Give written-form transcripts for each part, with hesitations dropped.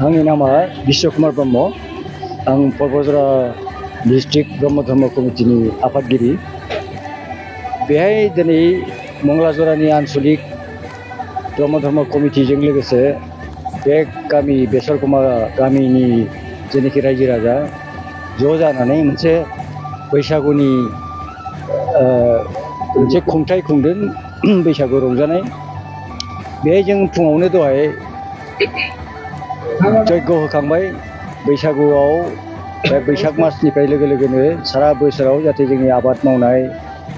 आंनि नामा बिश्वकुमार ब्रह्म आं परबजरा डिस्ट्रिक्ट ब्रह्म धर्म कमिटिनि आफादगिरि बेहाय दिनै मंगलाजरानि आनसलिक ब्रह्म धर्म कमिटिजों लोगोसे बे गामि बेसरकुमा गामिनि जेनाखि रायजो राजा ज' जानानै मोनसे बैसागुनि मोनसे खुंथाय खुंदों बैसागु रंजानाय बेहाय जों फुङावनो दहाय जयग होखांबाय बैसागुआव बैसाग मासनिफ्राय लोगो लोगोनो सारा बोसोराव जाहाथे जोंनि आबाद मावनाय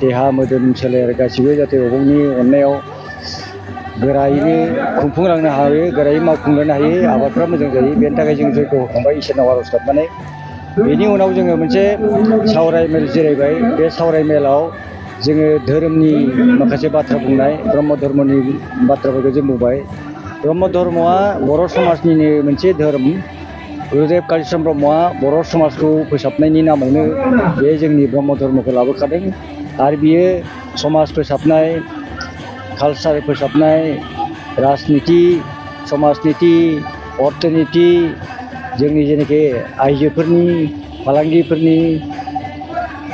देहा मोदोम सोलेर गासिबो जाहाथे अबंनि अननायाव गोरायैनो खुंफुंलांनो हायो गोरायै मावफुंलांनो हायो आबादफ्रा मोजां जायो बेनि थाखाय जों जयग होखांबाय इसोरनाव आर'ज गाबनानै बेनि उनाव जोङो मोनसे सावरायमेल जिरायबाय बे सावरायमेलाव जोङो धोरोमनि माखासे बाथ्रा बुंनाय ब्रह्म धर्मनि बाथ्राफोरखौ जों बुंबाय ब्रह्म धर्मआ बर' समाजनिनो मोनसे धोरोम गुरुदेव कालिचरण ब्रह्मआ बर' समाजखौ फोसाबनायनि नामावनो बे जोंनि ब्रह्म धर्मखौ लाबोखादों आरो बियो समाज फोसाबनाय कालचार फोसाबनाय राजनिति समाजनिति अर्थनिति जोंनि जेनाखि आइजोफोरनि फालांगिफोरनि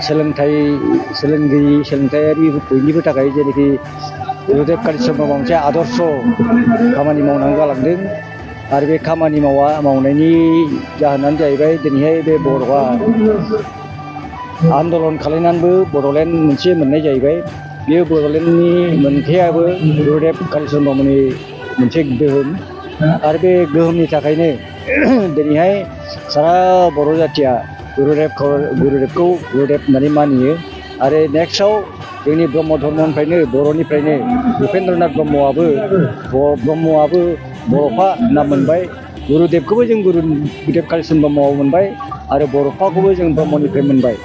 सोलोंथायारि बयनिबो थाखाय जेनाखि गुरुदेव कालिचरण ब्रह्मआ मोनसे आदर्श खामानि मावनानै गालांदों आरो बे खामानि मावनायनि जाहोनानो जाहैबाय दिनैहाय बे बर'आ आन्दलन खालामनानैबो बड'लेण्ड मोनसे मोननाय जाहैबाय बेयो बड'लेण्डनि मोनथायाबो गुरुदेव कालिचरण ब्रह्मनि मोनसे गोहोम आरो बे गोहोमनि थाखायनो दिनैहाय सारा बर' जाथिया गुरुदेवखौ गुरुदेव होननानै मानियो आरो नेक्स्टआव जोंनि ब्रह्म धर्मनिफ्रायनो बर'निफ्रायनो उपेन्द्रनाथ ब्रह्मआबो बर'फा नाम मोनबाय गुरुदेवखौबो जों गुरुदेव कालिचरण ब्रह्मआव मोनबाय आरो बर'फाखौबो जों ब्रह्मनिफ्राय मोनबाय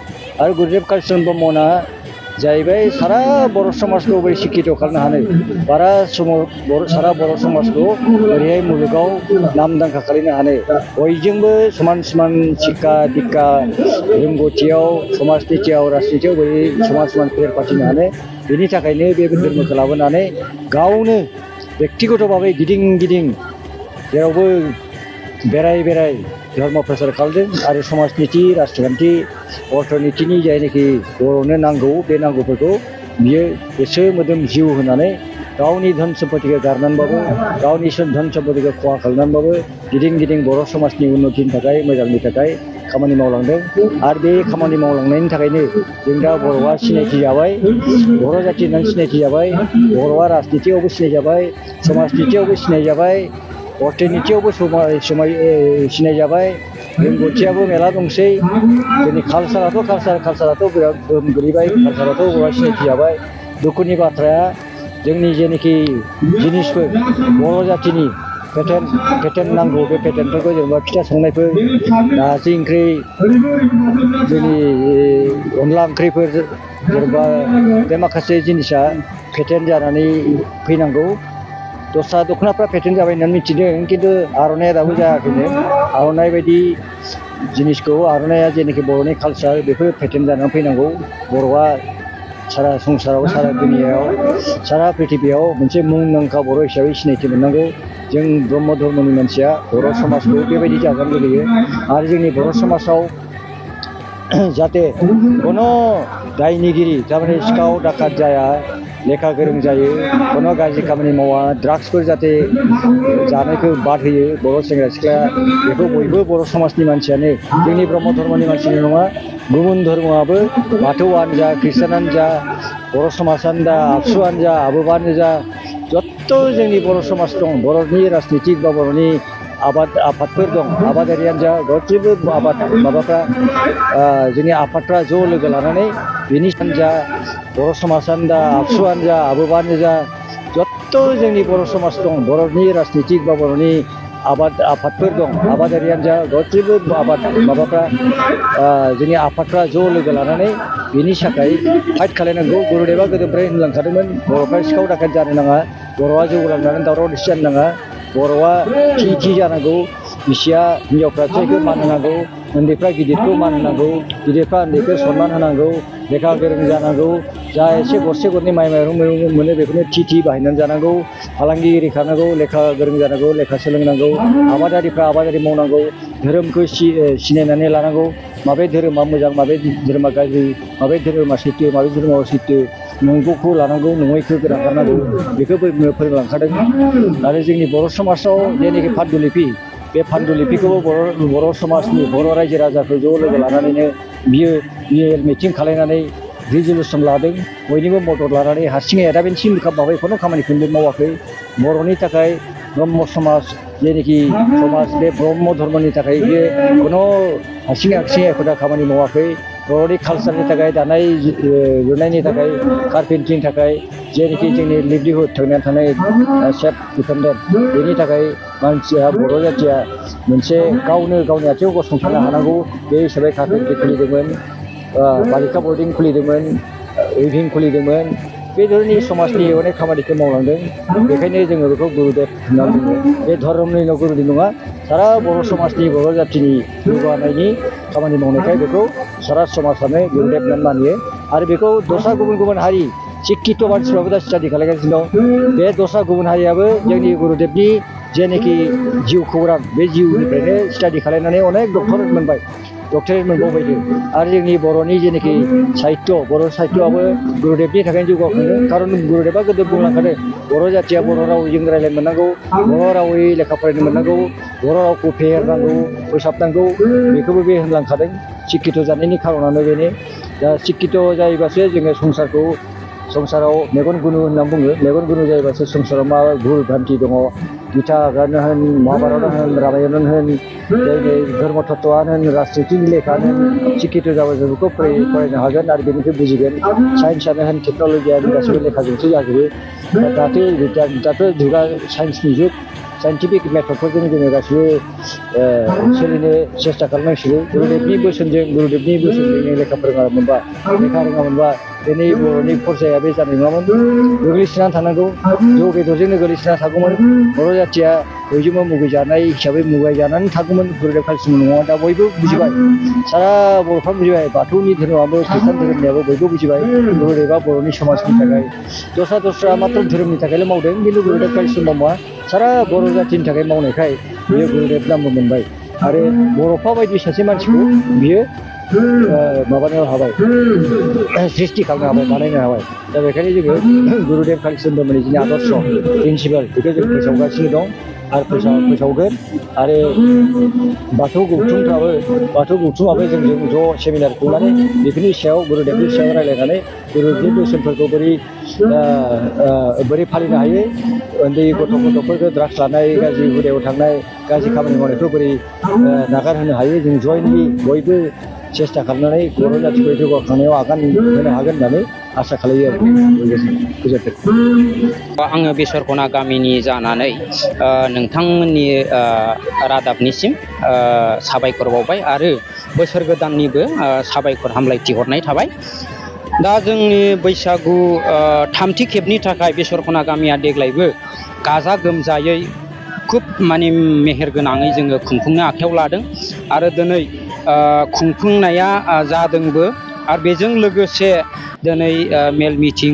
आरो गुरुदेव कालिचरण ब्रह्मना जाहैबाय सारा बर' समाजखौ बोरै सिकित खालामनो हानो सारा बर' समाजखौ ओरैहाय मुलुगाव नामदांखा खालामनो हानो बयजोंबो समान समान शिक्षा दिक्षा रोंगौथियाव समाजनितियाव राजनितियाव बोरै समान समान फेर फाथिनो हानो बेनि थाखायनो बे धर्मखौ लाबोनानै गावनो बेक्तिगत भाबै गिदिं जेरावबो बेराय धर्म प्रसार खालामदों आरो समाजनिति राजखान्थि अर्थनितिनि जायनाखि बर'नो नांगौ बे नांगौफोरखौ बियो गोसो मोदोम जिउ होनानै गावनि धन सम्पतिखौ गारनानैबाबो गावनि धन सम्पतिखौ खहा खालामनानैबाबो गिदिं बर' समाजनि उन्नतिनि थाखाय मोजांनि थाखाय खामानि मावलांदों आरो बे खामानि मावलांनायनि थाखायनो जों दा बर'आ सिनायथि जाबाय बर' जाथि होननानै सिनायथि जाबाय बर'आ राजनितियावबो सिनायजाबाय समाजनितियावबो सिनायजाबाय अर्थनितियावबो सिनायजाबाय रोंगौथियाबो मेला दंसै जोंनि कालचाराथ' बिराद गोहोम गोलैबाय कालचाराथ' बर'आ सिनायथि जाबाय दुखुनि बाथ्राया जोंनि जेनाखि जिनिसफोर बर' जाथिनि पेटेन्ट नांगौ बे पेटेन्टफोरखौ जेनेबा फिथा संनायफोर नारजि ओंख्रि जोंनि अनला ओंख्रिफोर जेनेबा बे माखासे जिनिसा पेटेन्ट जानानै फैनांगौ दस्रा दख'नाफ्रा पेटेन्ट जाबाय होननानै मिथिदों खिन्थु आर'नाइया दाबो जायाखैनो आर'नाइ बायदि जिनिसखौ आर'नाइया जेनाखि बर'नि कालचार बेफोर पेटेन्ट जानानै फैनांगौ बर'आ सारा संसाराव सारा दुनियायाव सारा प्रिथिबियाव मोनसे मुंदांखा बर' हिसाबै सिनायथि मोननांगौ जों ब्रह्म धर्मनि मानसिया बर' समाजखौ बेबायदि जाजानो लुबैयो आरो जोंनि बर' समाजाव जाहाथे कोनो दायनिगिरि थारमाने सिखाव डाकात जाया लेखा गोरों जायो कोनो गाज्रि खामानि मावा ड्राग्सफोर जाहाथे जानायखौ बाद होयो बर' सेंग्रा सिख्ला बेखौ बयबो बर' समाजनि मानसियानो जोंनि ब्रह्म धर्मनि मानसिल' नङा गुबुन धर्मआबो बाथौआनो जा ख्रिस्टानानो जा बर' समाजानो जा आबसुआनो जा आबोबानो जा जत्त' जोंनि बर' समाज दं बर'नि राजनितिक बा बर'नि आफादफोर दं आबादारियानो जा गासैबो माबाफ्रा जोंनि आफादफ्रा ज' लोगो लानानै बेनि जा बर' समाजानो जा आबसुआनो जा आबोबानो जा जत्त' जोंनि बर' समाज दं बर'नि राजनितिक बा बर'नि आफादफोर दं आबादारियानो जा गासैबो जोंनि आफादफ्रा ज' लोगो लानानै बेनि थाखाय फाइट खालामनांगौ गुरुदेबा गोदोनिफ्राय होनलांखादोंमोन बर'फ्रा सिखाव डाकात जानो नाङा बर'आ जौगालांनानै दावराव दावसि जानो नाङा बर'आ थि जानांगौ बिसिया हिन्जावफ्रा फिसाइखौ मान होनांगौ उन्दैफ्रा गिदिरखौ मान होनांगौ गिदिरफ्रा उन्दैखौ सनमान होनांगौ लेखा गोरों जानांगौ जा एसे गरसे गरनै माइ माइरं मोनो बेखौनो थि बाहायनानै जानांगौ फालांगिरि खालामनांगौ लेखा गोरों जानांगौ लेखा सोलोंनांगौ आबादारिफ्रा आबादारि मावनांगौ धोरोमखौ सिनायनानै लानांगौ माबे धोरोमा मोजां माबे धोरोमा गाज्रि माबे धोरोमा सैथो माबे धोरोमा सैथो नंगौखौ लानांगौ नङैखौ नागारनांगौ बेखौ फोरोंलांखादों आरो जोंनि बर' समाजाव जेनाखि पान्डुलिपि बे पान्डुलिपिखौबो बर' समाजनि बर' रायजो राजाफोर ज' लोगो लानानैनो बियो मिटिं खालायनानै रिजलिउसन लादों बयनिबो मदद लानानै हारसिङै दाबिनसिम माबाखौनो खामानिखौनो मावाखै बर'नि थाखाय ब्रह्म समाज जेनाखि समाज बे ब्रह्म धर्मनि थाखाय बियो खुनु हारसिङै एखुदा खामानि मावाखै बर'नि कालसारनि थाखाय दानाय लुनायनि थाखाय कारपेन्टिंनि थाखाय जेनाखि जोंनि लिभलिहुड थांनानै थानाय सेल्फ डिपेन्डेन्ट बेनि थाखाय मानसिया बर' जाथिया मोनसे गावनि आथिङाव गसंथानो हानांगौ बे हिसाबै कारपेन्टिं खुलिदोंमोन बालिका बर्डिं खुलिदोंमोन उइभिं खुलिदोंमोन बे धरनि समाजनि अनेक खामानिखौ मावलांदों बेखायनो जोङो बेखौ गुरुदेब होननानै बुङो बे धर्मनिल' गुरुदेब नङा सारा बर' समाजनि बर' जाथिनि जौगानायनि खामानि मावनायखाय बेखौ सारा समाजानो गुरुदेब होननानै मानियो आरो बेखौ दस्रा गुबुन हारि शिक्षित मानसिफ्राबो दा स्टाडि खालामगासिनो दं बे दस्रा गुबुन हारियाबो जोंनि गुरुदेबनि जेनाखि जिउ खौरां बे जिउनिफ्रायनो स्टाडि खालामनानै अनेक डक्टरेट मोनबाय डक्टरेट मोनबावबायदों आरो जोंनि बर'नि जेनाखि साहित्य बर' साहित्यआबो गुरुदेबनि थाखायनो जौगाखांदों खारन गुरुदेबा गोदो बुंलांखादों बर' जाथिया बर' रावजों रायज्लायनो मोननांगौ बर' रावै लेखा फरायनो मोननांगौ बर' रावखौ फेहेरनांगौ फोसाबनांगौ बेखौबो बे होनलांखादों शिक्षित जानायनि खारनानो बेनो दा शिक्षित जायोबासो जोङो संसाराव मेगन गुनु होननानै बुङो मेगन गुनु जायोबासो संसाराव मा भुल भ्रान्ति दङ गीतानो होन महाभारतआनो होन रामायणानो होन धर्म तत्वआनो होन राजनितिनि लेखानो होन शिक्षित जाबासो बेखौ फरायनो हागोन आरो बेनिफ्राय बुजिगोन साइन्सआनो होन टेक्न'लजियानो गासैबो लेखाजोंसो जाजोबो दाथ' जुगा साइन्सनि जुग साइन्टिफिक मेथडफोरजों जोङो गासिबो सोलिनो सेस्था खालामनांसिगौ गुरुदेबनि बोसोनजों लेखा रोङामोनबा दिनै बर'नि खरसाया बे जानाय नङामोन गोग्लैसोनानै थानांगौ जौ बेदरजोंनो गोग्लैसोनानै थागौमोन बर' जाथिया बयजोंबो मुगैजानाय हिसाबै मुगैजानानै थागौमोन गुरुदेब कालिचरन नङा दा बयबो बुजिबाय सारा बर'फ्रा बुजिबाय बाथौनि धोरोमाबो खृष्टान धोरोमनियाबो बयबो बुजिबाय गुरुदेबा बर'नि समाजनि थाखाय दस्रा मात्र धोरोमनि थाखायल' मावदों खिन्थु गुरुदेब कालिचरन ब्रह्मआ सारा बर' जाथिनि थाखाय मावनायखाय बियो गुरुदेब नामबो मोनबाय आरो बर'फा बायदि सासे मानसिखौ बियो माबानो हाबाय सृष्टि खालामनो हाबाय बानायनो हाबाय दा बेखायनो जोङो गुरुदेब कालिचरन ब्रह्मनि जोंनि आदर्श प्रिन्सिपाल बेखौ जों फोसावगासिनो दं आरो फोसावगोन आरो बाथौ गौथुमाबो जोंजों ज' सेमिनार खुंनानै बेफोरनि सायाव गुरुदेबनि सायाव रायज्लायनानै गुरुदेबनि बोसोनफोरखौ बोरै फालिनो हायो उन्दै गथ'फोरखौ ड्राग्स लानाय गाज्रि हुदायाव थांनाय गाज्रि खामानि मावनायखौ बोरै नागारहोनो हायो जों जयेनलि बयबो सेस्था खालामनानै बर' जाथिखौ जौगाखांनायाव आगान होनो हागोन होननानै आसा खालायो आरो गोजोन्थों। आङो बेसरखना गामिनि जानानै नोंथांमोननि रादाबनिसिम साबायखर बावबाय आरो बोसोर गोदाननिबो साबायखर हामलायथि हरनाय थाबाय। दा जोंनि बैसागु थामथि खेबनि थाखाय बेसरखना गामिया देग्लायबो गाजा गोमजायै खुब माने मेहेर गोनाङै जोङो खुंफुंनो आखायाव लादों आरो दिनै खुंफुंनाया जादोंबो आरो बेजों लोगोसे दिनै मेल मिटिं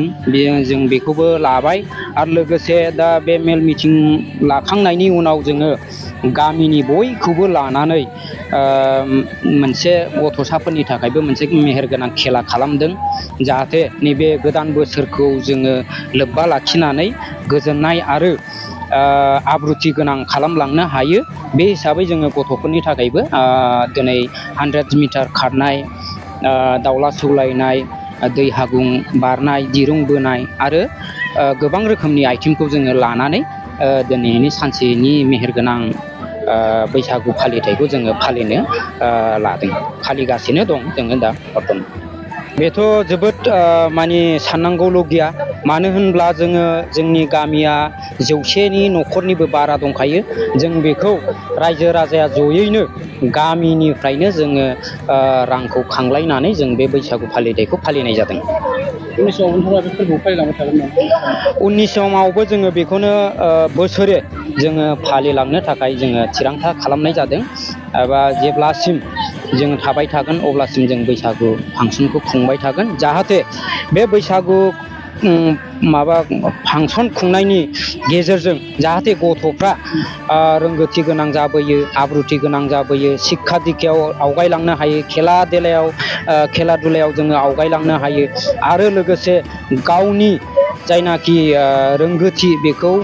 जों बेखौबो लाबाय आरो लोगोसे दा बे मेल मिटिं लाखांनायनि उनाव जोङो गामिनि बयखौबो लानानै मोनसे गथ'साफोरनि थाखायबो मोनसे मेहेरगोनां खेला खालामदों जाहाथे नैबे गोदान बोसोरखौ जोङो लोब्बा लाखिनानै गोजोननाय आरो आब्रुथि गोनां खालामलांनो हायो बे हिसाबै जोङो गथ'फोरनि थाखायबो दिनै 100 मिटार खारनाय दावला सौलायनाय दै हागुं बारनाय दिरुं बोनाय आरो गोबां रोखोमनि आइटेमखौ जोङो लानानै दिनैनि सानसेनि मेहेरगोनां बैसागु फालिथायखौ जोङो फालिनो फालिगासिनो दं जोङो दा बर्थमान। बेथ' जोबोद माने साननांगौल' गैया मानो होनब्ला जोङो जोंनि गामिया 100नि न'खरनिबो बारा दंखायो। जों बेखौ रायजो राजाया जयैनो गामिनिफ्रायनो जोङो रांखौ खांलायनानै जों बे बैसागु फालिथायखौ फालिनाय जादों। उननि समाव नोंथाङा बे फोरबोखौ फालिलांबाय थागोन नामा? उननि समावबो जोङो बेखौनो बोसोरे जोङो फालिलांनो थाखाय जोङो थिरांथा खालामनाय जादों एबा जेब्लासिम जोङो थाबाय थागोन अब्लासिम जों बैसागु फांसनखौ खुंबाय थागोन। जाहाथे बे बैसागु माबा फांसन खुंनायनि गेजेरजों जाहाथे गथ'फ्रा रोंगौथि गोनां जाबोयो, आब्रुथि गोनां जाबोयो, शिक्षा दिक्षायाव आवगायलांनो हायो, खेला दुलायाव जोङो आवगायलांनो हायो आरो लोगोसे गावनि जायनाखि रोंगौथि बेखौ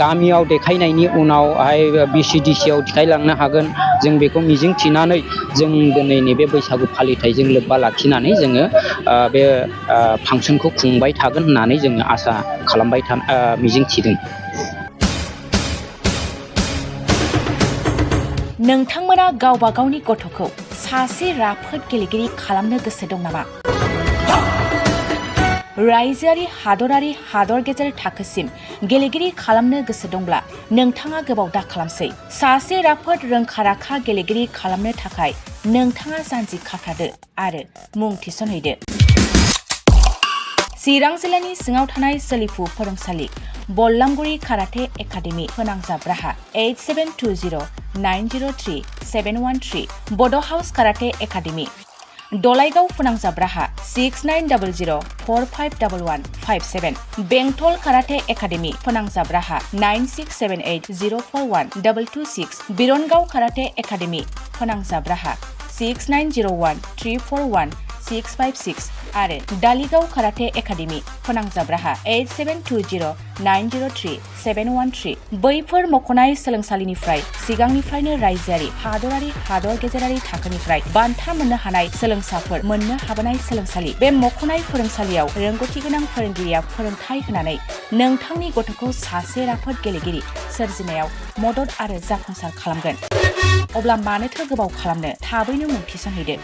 गामियाव देखायनायनि उनावहाय BCDC आव देखायलांनो हागोन। जों बेखौ मिजिं थिनानै जों दिनैनि बे बैसागु फालिथायजों लोब्बा लाखिनानै जोङो बे फांसनखौ खुंबाय थागोन होननानै जोङो आसा खालामबाय मिजिं थिदों। नोंथांमोना गावबा गावनि गथ'खौ सासे राफोद गेलेगिरि खालामनो गोसो दं नामा? रायजोआरि, हादरारि, हादर गेजेर थाखोसिम गेलेगिरि खालामनो गोसो दंब्ला नोंथाङा गोबाव दा खालामसै। सासे राफोद रोंखा-राखा गेलेगिरि खालामनो थाखाय नोंथाङा जानजि खाफ्रादो आरो मुं थिसनहैदो। चिरां जिल्लानि सिङाव थानाय सोलिफु फोरोंसालि बल्लामगुरि काराटे एकाडेमि फोनांजाब राहा 8720903713 बड' हाउस काराटे एकाडेमि दलाइगाव फोनांजाब राहा 6900451157 बेंटल काराटे एकाडेमि फोनांजाब राहा 9678041226 बिरनगाव काराटे एकाडेमि फोनांजाब राहा 6901341656 आरो दालिगाव काराटे एकाडेमि फोनांजाब राहा 8720903713 बैफोर मख'नाय सोलोंसालिनिफ्राय सिगांनिफ्रायनो रायजोआरि, हादरारि, हादर गेजेरारि थाखोनिफ्राय बान्था मोननो हानाय सोलोंसाफोर मोननो हाबोनाय सोलोंसालि। बे मख'नाय फोरोंसालियाव रोंगौथि गोनां फोरोंगिरिया फोरोंथाय होनानै नोंथांनि गथ'खौ सासे राफोद गेलेगिरि सोरजिनायाव मदद आरो जाफुंसार खालामगोन। अब्ला मानोथो गोबाव खालामनो, थाबैनो मुं थिसनहैदो।